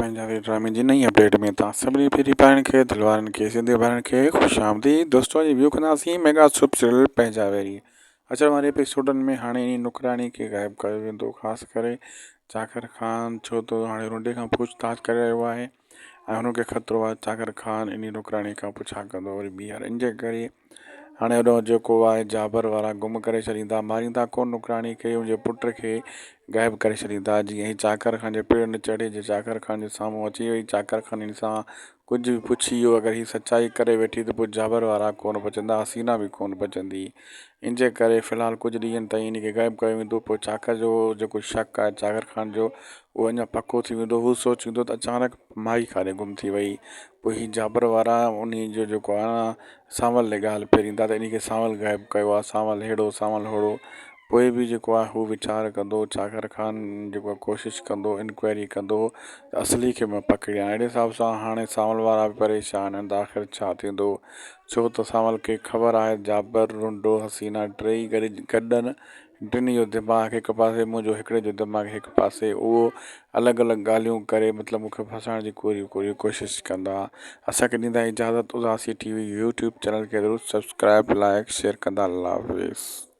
پنهنجا وير ڊرامي جي نئين اپڊيٽ ۾ توهان سڀني پيري پائڻ کي دل وارن کي سنڌي ڀائرن کي خوش آمديد دوستو اڄ ريويو ڪنداسين ميگا سپ سيريل پنهنجا ويري اچڻ واري ايپيسوڊن ۾ هاڻي انهي نوڪرياڻي کي غائب ڪيو ويندو خاص ڪري چاڪر خان ڇو ته هاڻي رنڊي کان پڇ تاڇ ڪري رهيو آهي ۽ هن کي خطرو آهي چاڪر خان انهي نوڪرياڻي کان پڇا ڪندو وري ٻيهر ان جي ڪري هاڻي هوڏانهن جيڪو آهي جابر وارا گم ڪري ڇڏيندا، ماريندا ڪونه نوڪراڻي کي ان جي پٽ کي غائب ڪري ڇڏيندا، جيئن هي چاڪر خان جي پير نه چڙهي، جي چاڪر خان جي سامهون اچي وئي، چاڪر خان هن سان ڪجهه به پڇي ويو، اگر هي سچائي ڪري ويٺي ته پوء جابر وارا ڪونه بچندا، حسينه به ڪونه بچندي، ان جي ڪري في الحال ڪجهه ڏينهن تائين هن کي غائب ڪيو ويندو، پوء چاڪر جو جيڪو شڪ آهي چاڪر خان جو اهو اڃا پڪو ٿي ويندو، هو سوچيندو ته اچانڪ مائي ڪاڏي گم ٿي وئي، پوء هي جابر وارا انهي جو جيڪو آهي نه سانول ڏي ڳالهه ڦيريندا ته انهي کي سانول غائب ڪيو آهي سانول ههڙو سانول هوڙو پوء به جيڪو آهي هو ويچار ڪندو چاڪر خان جيڪو آهي ڪوشش ڪندو انڪوائري ڪندو ته اصلي کي مان پڪڙيان اهڙي حساب سان هاڻي سانول وارا به پريشان آهن ته آخر ڇا ٿيندو ڇو ته سانول کي خبر آهي جابر رنڊو حسينه ٽيئي گڏ گڏن ٽنهي جو دماغ هڪ پاسي منهنجو هڪڙي جو دماغ هڪ پاسي اهو الڳ الڳ ڳالهيون ڪري مطلب مون کي ڦاسائڻ جي پوري پوري ڪوشش ڪندا اسان کي ڏيندا اجازت اداسي ٽي وي يوٽيوب چينل کي ضرور سبسڪرائب لائڪ شيئر ڪندا الله حافظ.